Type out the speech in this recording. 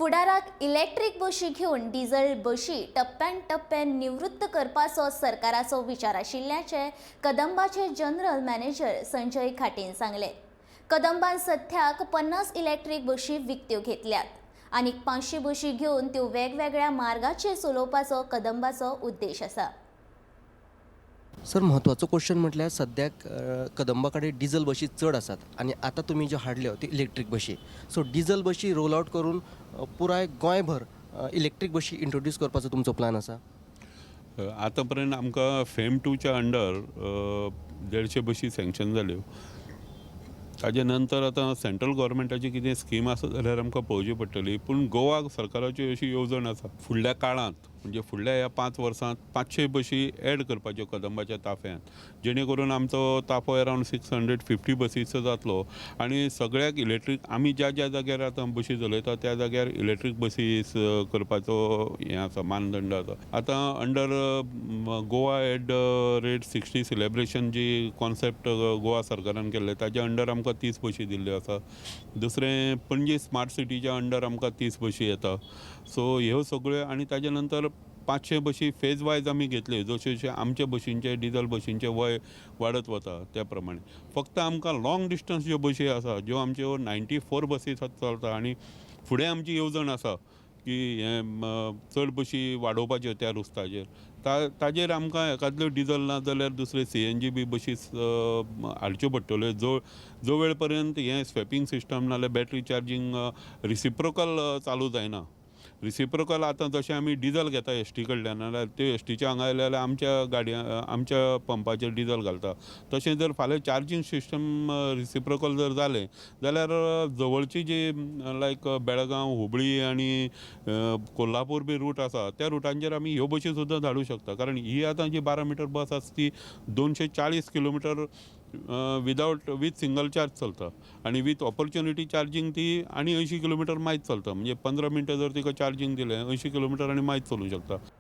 फुडाराक इलेक्ट्रीक बशी घेवन डिझल बशी टप्प्यान टप्प्यान निवृत्त करपाचो सरकाराचो विचार आशिल्ल्याचें कदंबाचे जनरल मॅनेजर संजय खाटीन सांगलें. कदंबान सध्याक 50 इलेक्ट्रीक बशी विकत्यो घेतल्यात. आनीक 500 बशी घेवन त्यो वेगवेगळ्या मार्गाचेर चलोवपाचो कदंबाचो उद्देश आसा. सर, म्हत्वाचो क्वेश्चन म्हटल्यार सद्याक कदंबा कडेन डिजल बशी चड आसात आनी आतां तुमी ज्यो हाडल्यो त्यो इलेक्ट्रीक बशी. सो डिजल बशी रोल आवट करून पुराय गोंयभर इलेक्ट्रीक बशी इंट्रोड्यूस करपाचो तुमचो प्लान आसा? आतां पर्यंत आमकां फेम टूच्या अंडर 150 बशी सँक्शन जाल्यो. ताजे नंतर आतां सेंट्रल गव्हर्मेंटाची कितें स्कीम आसा जाल्यार आमकां पळोवची पडटली. पूण गोवा सरकाराची अशी येवजण आसा, फुडल्या काळांत, म्हणजे फुडल्या ह्या 5 वर्सांत 500 बशी एड करपाच्यो कदंबाच्या ताफ्यांत, जेणे करून आमचो ताफो अरावंड 650 बसीचो जातलो आनी सगळ्याक इलेक्ट्रीक, आमी ज्या ज्या जाग्यार आतां बशी चलयता त्या जाग्यार इलेक्ट्रीक बसीस करपाचो हें आसा, मानदंड आसा. आतां under Goa at the rate 60 celebration ji concept Goa सरकारान केल्लें, ताच्या अंडर आमकां 30 बशी दिल्ल्यो आसा. दुसरें, पणजी स्मार्ट सिटीच्या अंडर आमकां 30 बशी येता. सो ह्यो सगळ्यो आनी ताच्या नंतर 500 बशी फेज वायज आमी घेतल्यो, जशें जशें आमच्या बशींचें, डिजल बशींचें वय वाडत वता त्या प्रमाणे. फक्त आमकां लाँग डिस्टन्स ज्यो बशी आसा, ज्यो आमच्यो 94 बसी चलता आनी फुडें आमची येवजण आसा की हें चड बशी वाडोवपाच्यो त्या रुस्ताचेर, ताजेर आमकां एकादल्यो डिजल ना जाल्यार दुसरे सीएनजी बी बशीस हाडच्यो पडटल्यो, जो जो वेळ पर्यंत हें स्वॅपिंग सिस्टम नाल्यार बॅटरी चार्जींग रिसिप्रोकल चालू जायना. रिसिप्रोकल आतां जशें आमी डिजल घेता एसटी कडल्यान, नाल्यार त्यो एसटीच्या हांगा आयले जाल्यार आमच्या गाडयां, आमच्या पंपाचेर डिजल घालता, तशें जर फाल्यां चार्जींग सिस्टम रिसिप्रोकल जर जालें जाल्यार जवळची जी लायक बेळगांव, हुबळी आनी कोल्हापूर बी रूट आसा, त्या रुटांचेर आमी ह्यो बशी सुद्दां धाडूं शकता. कारण ही आतां जी 12 मिटर बस आसा ती 240 kilometre without with single charge चलता आनी विथ ऑपॉर्च्युनिटी चार्जींग ती आनी 80 किलोमिटर मायज चलता. म्हणजे 15 मिनटां जर तिका चार्जींग दिलें, 80 किलोमिटर आनी मायज चलूं शकता.